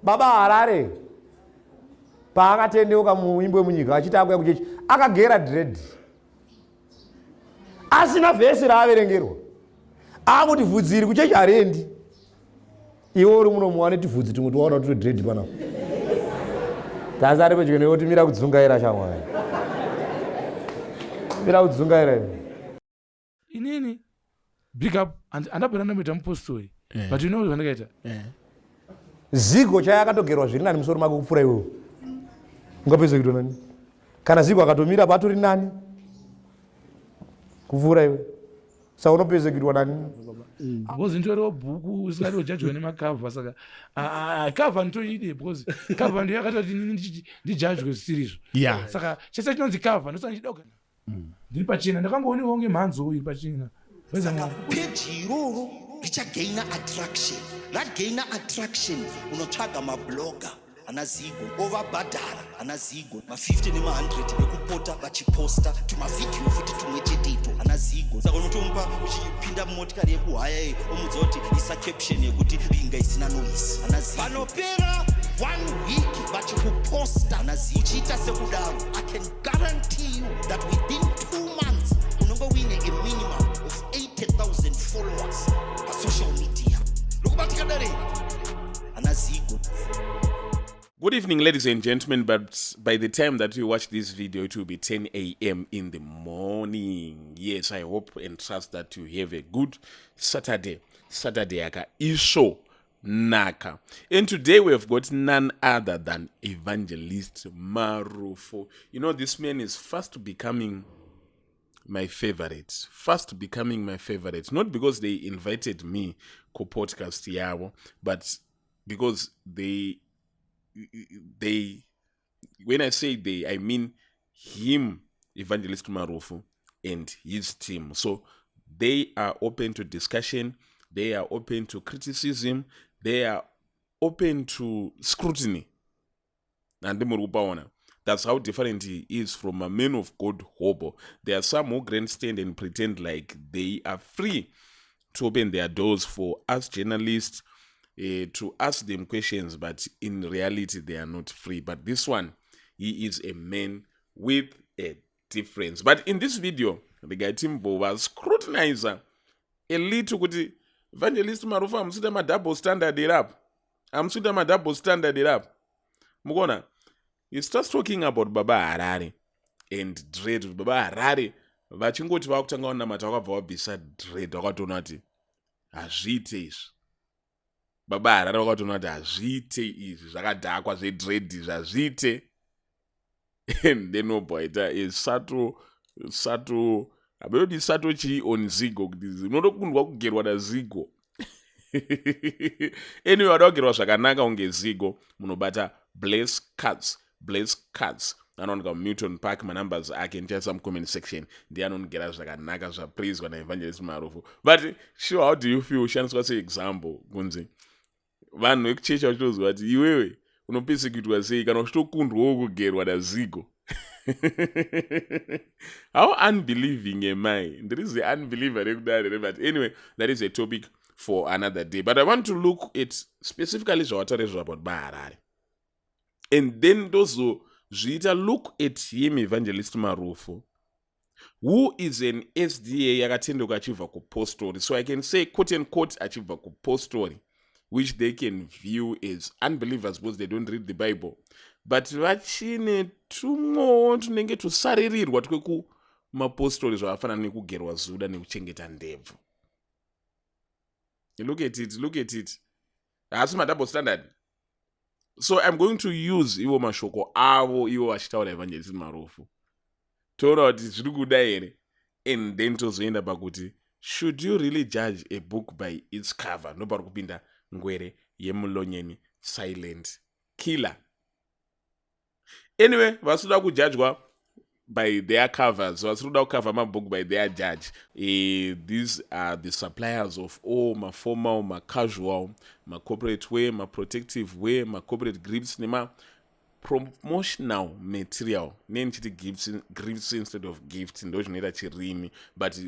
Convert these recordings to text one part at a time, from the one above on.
Baba Harare paakatendeuka muimbo yemunyika achiti akuya kuchechi, akagera dread asina vhesi raaverengerwa, akuti vhudzi iri kuchechi hariendi. Iwe uri muno muwane tivhudzi tumwe tiwaona turi dread panapa, tasi ari pedyo newe, timira kudzungaira shamwari, mira kudzungaira iwe. Inini, big up, handabvira ndamboita mupostori, but you know zvandakaita? Zigo chai akatogerwa zviri nani musoro mako kupfuura iwewe. Ungapedza kuitwa nani? Kana Zigo akatomira patori nani kupfuura iwe, saka unopedza kuitwa nani? Because nditoriwo bhuku usingadi kujajwa nemakavha, saka cover nditoide because cover ndiyo yakatoti inini ndijajwe zvisirizvo. Saka chese chinonzi cover ndosaka ndichida kugara ndiri pachena, ndakangoonekwa kunge mhanzo iri pachena. Saka peji iroro richagaina attraction. Ragaina attraction, unotsvaga mablogger ana Zigo, ovabhadhara ana Zigo ma50 nema100 ekupota vachiposta tumavhidhiyo futi tumwe chete ito ana Zigo. Saka unotomupa uchipinda mumotikari yekuhaya iyi, omudza kuti isa caption yekuti "Binga isina noise". Ana Zigo vanopera one week vachikuposta ana Zigo. Uchiita sekudaro, I can guarantee you that within 2 months unonge uine a minimum of 80,000 followers pasocial media. Ndokubatika dare ana Zigo. Good evening, ladies and gentlemen. But by the time that you watch this video, it will be 10 a.m. in the morning. Yes, I hope and trust that you have a good Saturday. Saturday yaka isho naka. And today we have got none other than Evangelist Marufu. This man is fast becoming my favorite, fast becoming my favorite, not because they invited me kupodcast yavo, but because they, when I say they, I mean him, Evangelist Marufu, and his team. So they are open to discussion, they are open to criticism, they are open to scrutiny. Handimuri kupaona? That's how different he is from a man of God hobo. There are some who grandstand and pretend like they are free to open their doors for us journalists to ask them questions, but in reality they are not free. But this one, he is a man with a difference. But in this video, regai timbova scrutinizer a little kuti Evangelist Marufu, hamusikuita madouble standard here apo? Hamusikuita madouble standard here apo? Mukuona, he starts talking about Baba Harare and dread. Baba Harare vachingoti vakutanga kunamata, vakabva vabvisa dread, vakatoona kuti hazviite izvi. Baba Harare vakatoona kuti hazviite izvi, zvakadhakwa zvedread, zvazviite. And then wobva waita sato sato habayoti sato chii on Zigo, kuti unotokundwa kugerwa naZigo. Anyway, wada kugerwa zvakanaka kunge Zigo, munobata Bless Cuts. Bless Cuts anowanika muMilton Park. Manumbers ake ndichaisa mucomment section. Ndiye anonigera zvakanaka zvapraiswa naEvangelist Marufu. But sure, how do you feel ushandiswa seexample, kunzi vanhu vekuchecha vachitoziva kuti iwewe unopersecutwa sei kana uchitokundwawo kugerwa naZigo? How unbelieving am I? Ndiri ziunbeliever rekudare. But anyway, that is a topic for another day. But I want to look at specifically zvawataura izvo about Baharare, and then ndozozviita look at him, Evangelist Marufu, who is an SDA yakatendeuka achibva kupostori. So I can say, quote and quote, achibva kupostori, which they can view as unbelievers because they don't read the Bible, but vachine tumwewo tunenge tusaririrwa twekumapostori, zvakafanana nekugerwa zuda nekuchengeta ndebvu. Look at it, look at it. Haasi madouble standard? So I'm going to use ivo mashoko avo ivo vachitaura, Evangelist Marufu, toona kuti zviri kuda here, and then tozoenda pakuti should you really judge a book by its cover? Ndopari kupinda ngwere yemulonyeni, Silent Killer. Anyway, vasinoda kujudgwa by their covers, vasiri kuda kucover mabook by their judge, these are the suppliers of all maformal, macasual, macorporate wear, maprotective wear, macorporate grips nema promotional material. Nenichiti gifts instead of gift, ndo zvinoita chirimi, but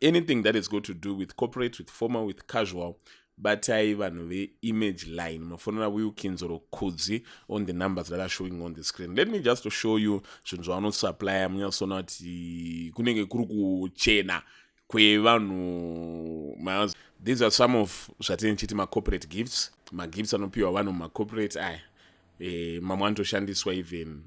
anything that is got to do with corporate, with formal, with casual. Batai vanhu veImage Line, munofonera Wilkins or Kudzi on the numbers that are showing on the screen. Let me just show you zvinhu zvavanosupplya, munyatsoona kuti kunenge kuri kuchena kwevanhu. These are some of zvatinenge tichiti macorporate gifts, magifts anopiwa vanhu mumacorporate aya. Mamwe anotoshandiswa even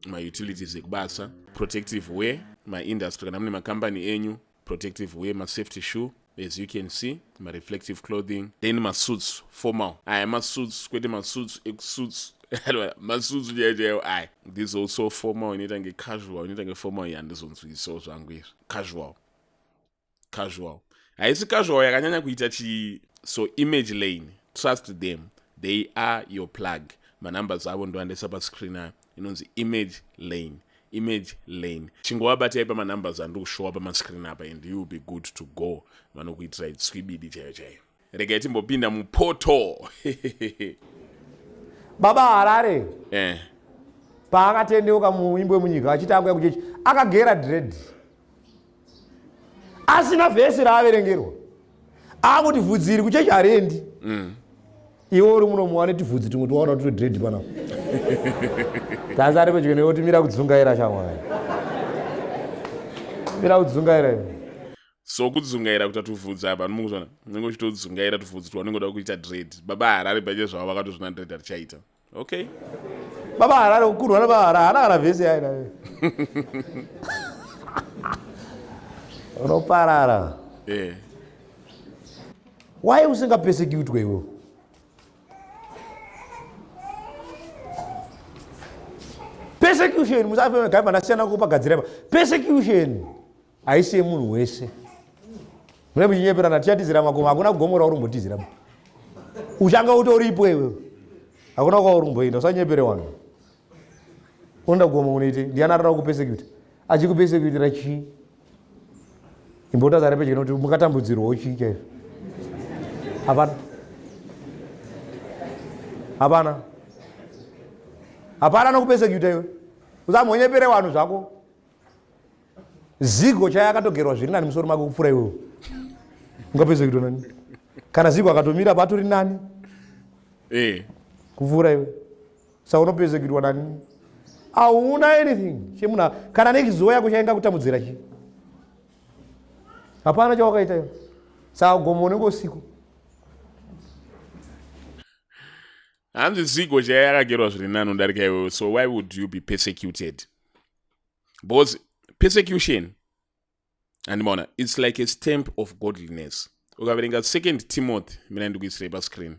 mautilities ekubasa, protective wear, maindustry, kana mune makambani enyu, protective wear, masafety shoe, as you can see, mareflective clothing, then masuits formal aya, masuits kwete masuits ekusuits, masuits chaiyo chaiyo aya. This also formal, inoita ngecasual, inoita ngeformal. Handizonzwiso zvangu izvi. Casual, casual haisi casual yakanyanya kuita chi. So Image Lane, trust them, they are your plug. Manumbers avo ndoandaisa pascreen ayo. Inonzi Image Lane, Image Lane. Chingovabatai pamanumbers andiri kushowa pamascreen apa and you will be good to go. Vanokuitirai tswibidi chaiyo chaiyo. Regai timbopinda mupoto. Baba Harare paakatendeuka muimbo yemunyika achiti akuya kuchechi, akagera dread asina vhesi raaverengerwa. Akuti vhudzi iri kuchechi hariendi. Iwe uri munomu wane tivhudzi tumwe twaona turi dread panapa, tanzi ari pedyo newe kuti mira kudzungaira shamwari, mira kudzungaira iwe. So kudzungaira kuita tuvhudzi apa, nomukuzvona unenge uchitodzungaira tuvhudzi twaunenge uda kuita dread. Baba Harare pache zvavo vakatozvina dread harichaita. Okay. Baba Harare kukurwa nababa Harare haana kana vhesi yaina. Unoparara. Why usingapersecutwe iwewe? Persecution, musafe gaiva ndasiyana kupagadzira. Persecution haisi yemunhu wese. Mune muchinyeperana, tichatizira makomo. Hakuna gomo rauri kumbotizira, uchanga utoripo iwewe. Hakuna kwauri kumboenda, usanyepere vanhu. Unoda gomo unoite? Ndiani arida kupersecute? Achikupersecutira chii? Imbotazara pedyo nekuti mukatambudzirwawo chii chaizvo? Hapana, hapana, hapana nokupersecuta iwe. Usamhonyepere vanhu zvako. Zigo chai akatogerwa zviri nani musoro mako kupfuura iwewe. Ungapersecutwa nani kana Zigo akatomira patori nani kupfuura iwe? Saka unopersecutwa nani? Hauna anything chemunhu. Kana nekizuva yako chainga kutambudzira chii? Hapana chawakaita iwe. Saka gomo unenge usiku. Hanzi Zigo chaiye yakagerwa zviri nani udarika iwewe, so why would you be persecuted? Because persecution, andimaona, it's like a stamp of godliness. Ukaverenga Second Timothy, mina ndikuisirei pascreen,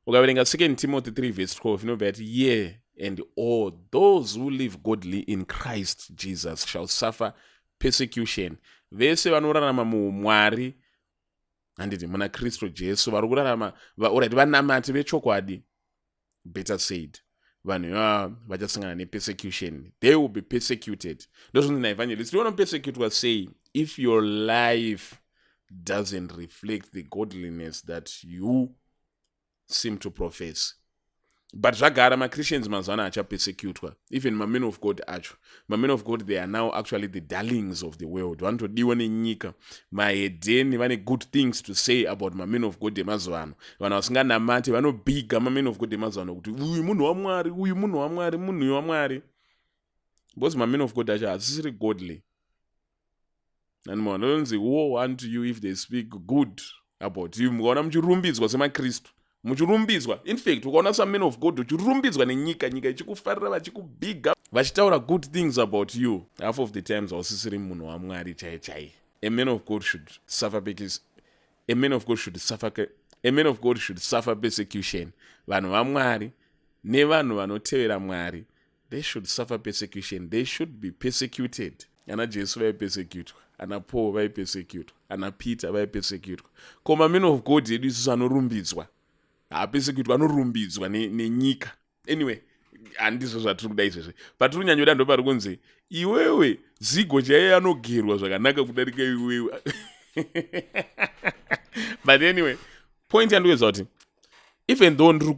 ukaverenga Second Timothy 3 verse 12, inobva yati, "Yea, and all those who live godly in Christ Jesus shall suffer persecution." Vese vanorarama muumwari, handiti, muna Kristu Jesu, vari kurarama, alright, vanamati vechokwadi, better said, vanhu ivava vachasangana nepersecution. They will be persecuted. Ndozvinzi naevangelist, unopersecutwa sei if your life doesn't reflect the godliness that you seem to profess? But zvagara, machristians mazuva ano achapersecutwa. Even mamen of God acho, mamen of God, they are now actually the darlings of the world. Vanotodiwa nenyika. Mahedheni vane good things to say about mamen of God emazuva ano. Vanhu vasinganamati vanobhiga mamen of God emazuva ano kuti uyu munhu waMwari, uyu munhu waMwari, munhu waMwari, because mamen of God acho hasisiri godly anonzi, "Woe unto you if they speak good about you." Mukaona muchirumbidzwa semakristu, muchirumbidzwa, in fact ukaona saman of God uchirumbidzwa nenyika, nyika ichikufarira, vachikubhiga, vachitaura good things about you, half of the times hausisiri munhu waMwari chai chai. A man of God should suffer because a man of God should suffer, a man of God should suffer persecution. Vanhu vaMwari nevanhu vanotevera Mwari, they should suffer persecution. They should be persecuted. Ana Jesu vaipersecutwa, ana Paul vaipersecutwa, ana Peter vaipersecutwa. Ko mamen of God edu isusu anorumbidzwa haapersecutwa, anorumbidzwa nenyika. Anyway, handizvo zvatiri kuda izvezvi. Patiri kunyanyoda ndo pari kunzi iwewe Zigo chaiye anogerwa zvakanaka kudarika iwewe. But anyway, point yandikuedza kuti, even though ndiri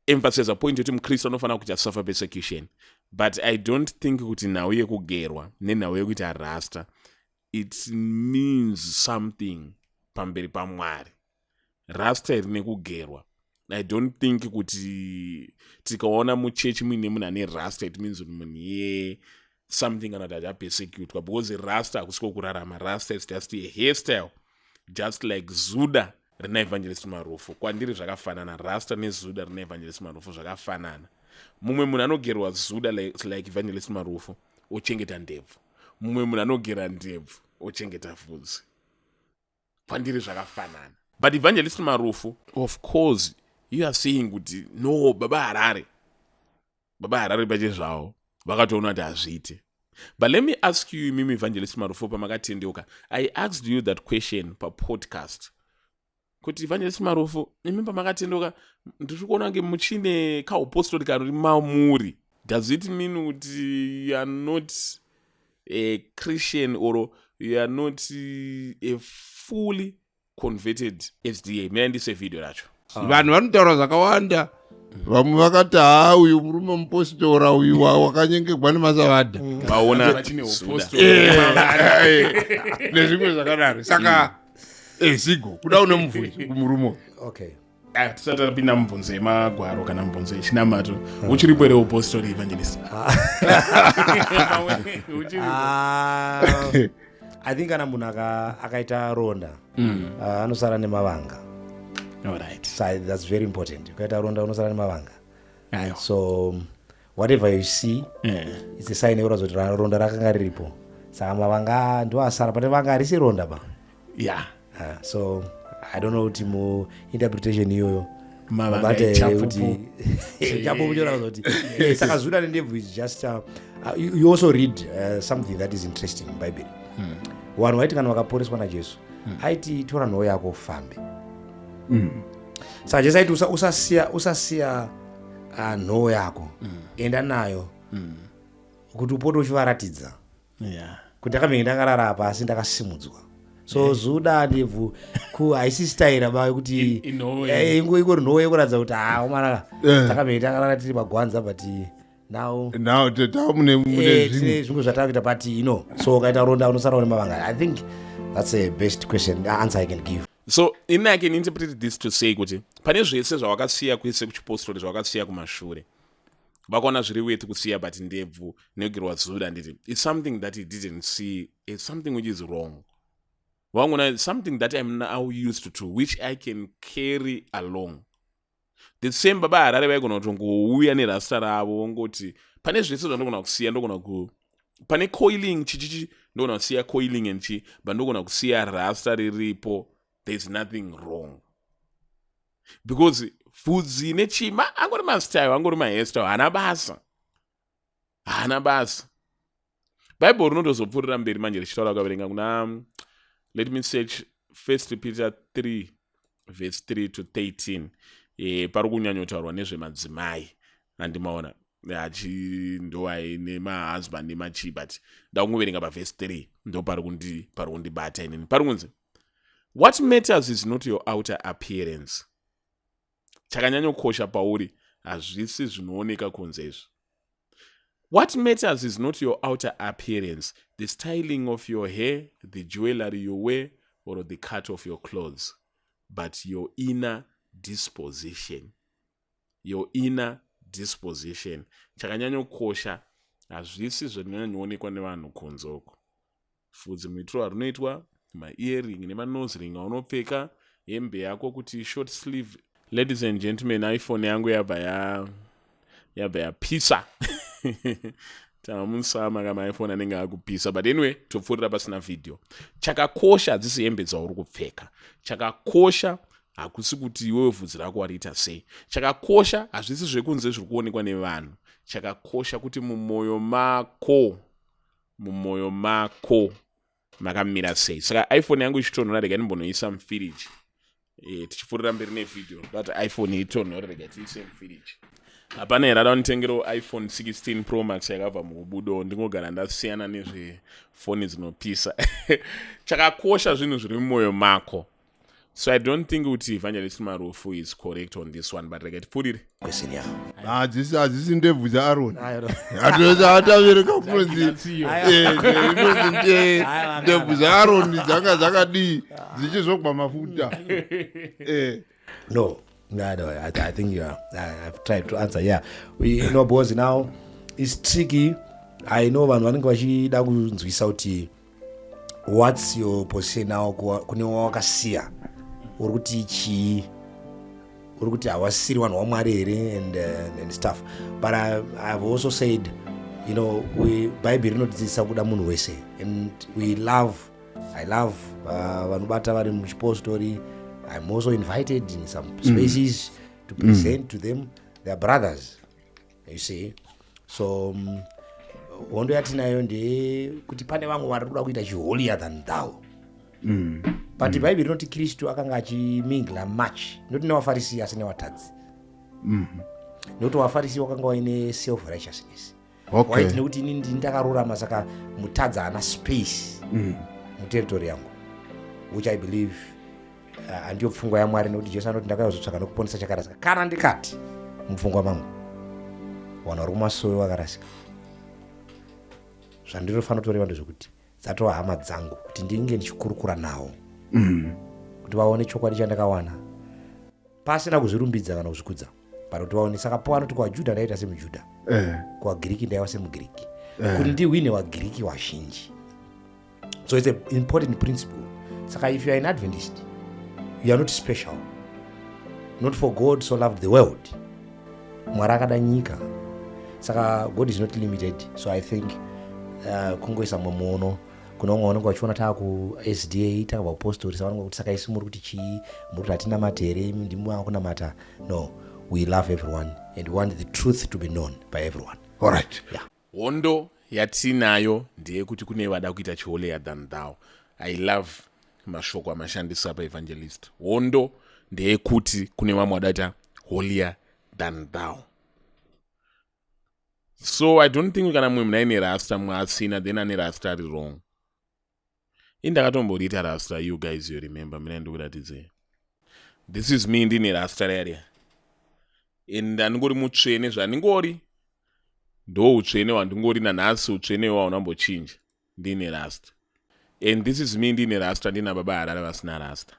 kuemphasiza point yekuti mukristu anofanira kuti asuffer persecution, but I don't think kuti nhau yekugerwa nenhau yekuita rasta, it means something pamberi paMwari. Rasta iri nekugerwa, I don't think kuti tikaona muchechi muine munhu ane rasta, it means kuti munhu iye something kana kuti achapersecutwa, because rasta hakusiko kurarama. Rasta is just a hairstyle, just like zuda rina Evangelist Marufu. Kwandiri zvakafanana. Rasta nezuda rina Evangelist Marufu zvakafanana. Mumwe munhu anogerwa zuda like Evangelist Marufu ochengeta ndebvu, mumwe munhu anogera ndebvu ochengeta vhudzi. Kwandiri zvakafanana. But Evangelist Marufu, of course you are saying kuti no, Baba Harare, Baba Harare pachezvavo vakatoona kuti hazviite. But let me ask you, imimi Evangelist Marufu, pamakatendeuka, I asked you that question papodcast kuti, Evangelist Marufu, imi pamakatendeuka, ndiri kuona kunge muchine kaupostori kanori mamuri. Does it mean kuti you are not a Christian or you are not a fully converted SDA? Mina ndise video racho. Vanhu vanotaura zvakawanda. Vamwe vakati, "Ha, uyu murume mupositora uyu wakanyengegwa nemasavadha." Vaona Vachine zuda. upostori. Nezvimwe zvakadaro. Saka zigo kuda une mubvunzo kumurume uyu. Okay. Ah, tisati tapinda mubvunzo yemagwaro kana mubvunzo yechinamato, uchiripo here upostori, Evangelist? Uchiripo? Ah, I think kana munhu akaita ronda, anosara nemavanga. Alright. So that's very important. Ukaita ronda unosara nemavanga. Aiwa. So whatever you see, it's a sign yekuratidza kuti ronda rakanga riripo. Saka mavanga ndo asara pane vanga, harisi ronda ba. So I don't know kuti muinterpretation iyoyo Mavanga mabata here. echapupu. Kuti chapupu choratidza kuti saka zuda nendebvu is just you also read something that is interesting mubhaibheri. Vanhu vaiti kana vakaporeswa naJesu, aiti, "Tora nhoo yako ufambe." Saka Jesu aiti, Usasiya nhoo yako, enda nayo kuti upote uchivaratidza kuti ndakambenge ndakarara apa asi ndakasimudzwa." So zuda ndebvu haisi staira ba yekuti Inhoo. Ingori nhoo yekuratidza kuti, ha, umanaka, takambenge takarara tiri pagwanza, but now Now ta mune mune zvimwe. Tine zvimwe zvatakuita, but so ukaita ronda unosara une mavanga. I think that's a best question answer I can give. So ini I can interpret this to say kuti pane zvese zvawakasiya kwese kuchipostori, zvawakasiya kumashure, vakaona zviri worth kusiya, but ndebvu negerwa zuda, nditi it's something that he didn't see, it's something which is wrong. Vangona something that I'm now used to, which I can carry along. The same Baba Harare vaigona kutongouya nerasta ravo vongoti, "Pane zvese zvandogona kusiya, ndogona ku pane coiling chichichi, ndogona kusiya coiling and chi, but ndogona kusiya rasta riripo. There's nothing wrong," because vhudzi nechima angori mastyle, angori mahairstyle, haana basa, haana basa. Bhaibheri rinotozopfuurira mberi manje richitaura. Kuverenga kuna, let me search, First Peter 3 verse 3 to 13. Pari kunyanyotaurwa nezvemadzimai, handimaona achi ndo nemahusband nemachi, but ndakungoverenga pavhesi 3, ndo pari kundibata inini. Pari kunzi, "What matters is not your outer appearance." Chakanyanyokosha pauri hazvisi zvinooneka kunze izvi. "What matters is not your outer appearance, the styling of your hair, the jewelry you wear or the cut of your clothes, but your inner disposition." Your inner disposition. Chakanyanyokosha hazvisi zvinonyanyoonekwa nevanhu kunze uko, fudzi muitiro warunoitwa, maearring nemanose ring aunopfeka, hembe yako kuti short sleeve. Ladies and gentlemen, iPhone yangu yabva ya yabva yapisa. Tamusama kama iPhone anenge akupisa, but anyway, topfuurira pasina video. Chakakosha hadzisi hembe dzauri kupfeka. Chakakosha hakusi kuti iwewe vhudzi rako wariita sei. Chakakosha hazvisi zvekunze zviri kuonekwa nevanhu. Chakakosha kuti mumwoyo mako, mumwoyo mako makamira sei. Saka iPhone yangu ichitonhora, rega ndimbonoisa mufiriji. Tichipfuurira mberi nevhidhio, but iPhone itonhore, rega tiise mufiriji. Hapana here ada kunditengerawo iPhone 16 Pro Max yakabva mukubudo? Ndingogara ndasiyana nezvefoni dzinopisa. Chakakosha zvinhu zviri mumwoyo mako. So I don't think kuti Evangelist Marufu is correct on this one, but rega tipfuurire. Question yeah. Hadzisi hadzisi ndebvu dzaAroni. Atavereka kunonzi eh, inonzi ndebvu dzaAroni dzanga dzakadii dzichizogwa mafuta. Eh. No, no, no. I think you are. I've tried to answer. Yeah, because now it's tricky. I know vanhu vanenge vachida kunzwisa kuti what's your position now kune wawakasiya uri kuti chii, uri kuti hawasiri vanhu vaMwari here and stuff. But I've also said, we Bhaibheri rinotidzidzisa kuda munhu wese and we love I love vanobata vari muchipostori. I'm also invited in some spaces to present to them their brothers, you see. So hondo yatinayo ndeyekuti pane vamwe vari kuda kuita chiholier than thou, but Bhaibheri rinoti Kristu akanga achimingla much noti nevaFarisi asi nevatadzi, nekuti vaFarisi vakanga vaine self righteousness. Waiti nekuti ini ndini ndakarurama, saka mutadzi haana space muterritory yangu, which I believe handiyo pfungwa yaMwari, nekuti Jesu anoti, "Ndakauya nokuponesa chakarasika." Kana ndikati mupfungwa mangu vanhu vari kumasowe vakarasika, zvandinofanira kutoreva ndezvekuti dzatova hama dzangu, kuti ndinge ndichikurukura nawo kuti vaone chokwadi chandakawana pasina kuzvirumbidza kana kuzvikudza, but kuti vaone. Saka po anoti, "KuvaJudha ndaita semuJudha, kuvaGiriki ndaiva semuGiriki, kuti ndihwine vaGiriki vazhinji." So it's an important principle. Saka if you are an Adventist, you are not special. Not for God so loved the world, Mwari akada nyika, saka God is not limited. So I think kungoisa mumwe muono kune vamwe vanenge vachiona taakuSDA, takabva kupostori, saka vanenge kuti, "Saka isu muri kuti chii? Muri kuti hatinamati here? Imi ndimi maakunamata." No, we love everyone and we want the truth to be known by everyone. All right. Yeah. Hondo yatinayo ndeyekuti kune vada kuita chiholier than thou. I love mashoko amashandisa paevangelist. Hondo ndeyekuti kune vamwe vada kuita holier than thou. So I don't think kana mumwe munhu aine rasta, mumwe asina, then ane rasta ari wrong. Indakatomboriita rasta, you guys, you remember mina ndikuratidzei. This is me ndine rasta rariya and handingori mutsvene. Zvandingori ndo utsvene hwandingori nanhasi, utsvene iwo haunambochinja ndine rasta. And this is me ndine rasta, ndina Baba Harare vasina rasta.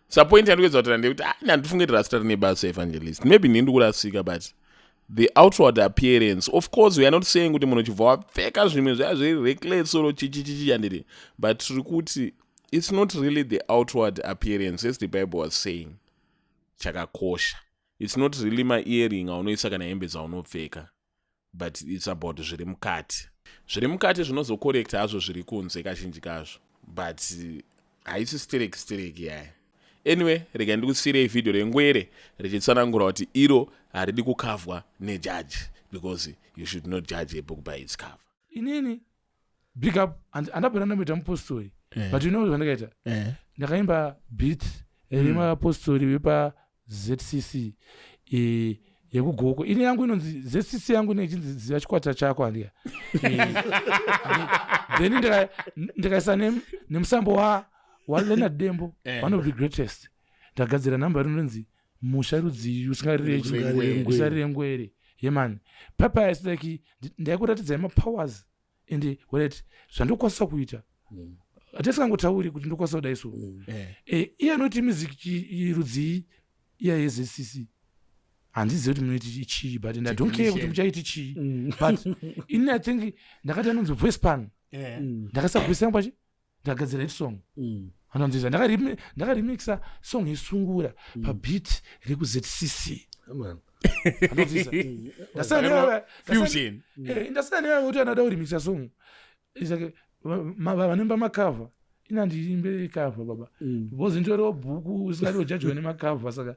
Sa point yandikuedza kutaura ndeyekuti, ah, handifunge kuti rasta rine basa, evangelist. Maybe ndini ndikurasika, but the outward appearance, of course we are not saying kuti munhu uchibva wapfeka zvimwe zvaya zviri reckless or chichichichi, handiti? But tiri kuti it's not really the outward appearance, as the Bible was saying, chakakosha. It's not really maearring aunoisa kana hembe dzaunopfeka, but it's about zviri mukati. Zviri mukati zvinozocorrecta hazvo zviri kunze kazhinji kazvo, but haisi sterek sterek yaya. Anyway, rega ndikusiyirei vhidhio rengwere richitsanangura kuti iro haridi kukavhwa nejudge, because you should not judge a book by its cover. Inini, big up, handabvira ndamboita mupostori, but you know zvandakaita? Ndakaimba beat remapostori vepaZCC yekuGoko. Ini yangu inonzi ZCC yangu inenge ziva chikwata chako, handiya? Then ndikaisa nemusambo waLeonard Dembo, one of the greatest. Ndagadzira nhamba rinonzi "Musha Rudzii Usingarire Ngwere" yemani papa. Is like ndaikuratidzai mapowers and wet zvandokwanisa kuita. Hatisingangotauri kuti ndokwanisa kudai so. Iye anoti music rudzii iya yeZCC, handizivi kuti munoiti chii, but and I don't care kuti muchaiti chii, but ini I think ndakati anonzi voice pan. Ndakaisa voice yangu pachi, ndakagadzira hit song. Anonziza ndakaremixa song yesungura pabeat rekuZCC. Anonziza Fusion. Ndasina nevaye kuti anada kuremixa song. It's like, vanoimba macover, ina handiimbe cover, baba, because nditoriwo bhuku usingadi nemacover. Saka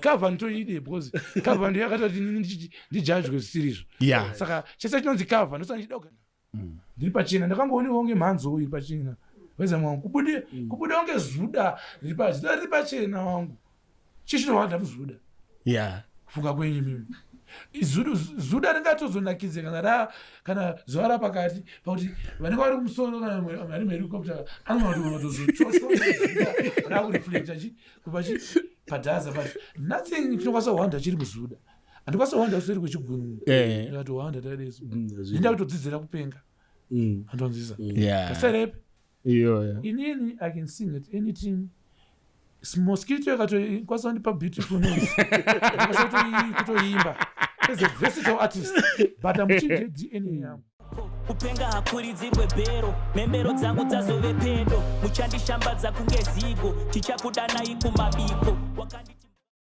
cover nditoide because cover ndiyo yakaita kuti inini ndijudgwe zvisirizvo. Saka chese chinonzi cover ndosaka ndichida kugara ndiri pachena. Ndakangoonekwa kunge mhanzo iri pachena weza wangu, kubude kunge zuda riri zuda riri pachena wangu. Chii chinorwadza muzuda? Kufunga kwenyu mimi. Zuda ringatozonakidze kana ra kana zuva rapakati pakuti vanenge vari kumusoro kana vari muhelicopter anogona kutozochoshwa rakureflecta chi kubva chi padhaza, but nothing chinokwanisa kuhwanda chiri muzuda. Handikwanisa kuhwanda kuseri kwechigunwe. Ndikatohwanda tadeso, ndinda kutodzidzira kupenga. Andonzisa kaserepe. Iyoyo. Inini I can sing at anything. Mosquito yakatokwanisa kundipa beautiful noise, ndikwanisa kutoimba as a versatile artist, but amuchinje DNA yangu. Kupenga hakuridzirwe bhero, mhembero dzangu dzazove pedo, muchandishambadza kunge zigo, tichakudanai kumabiko. Wakandi.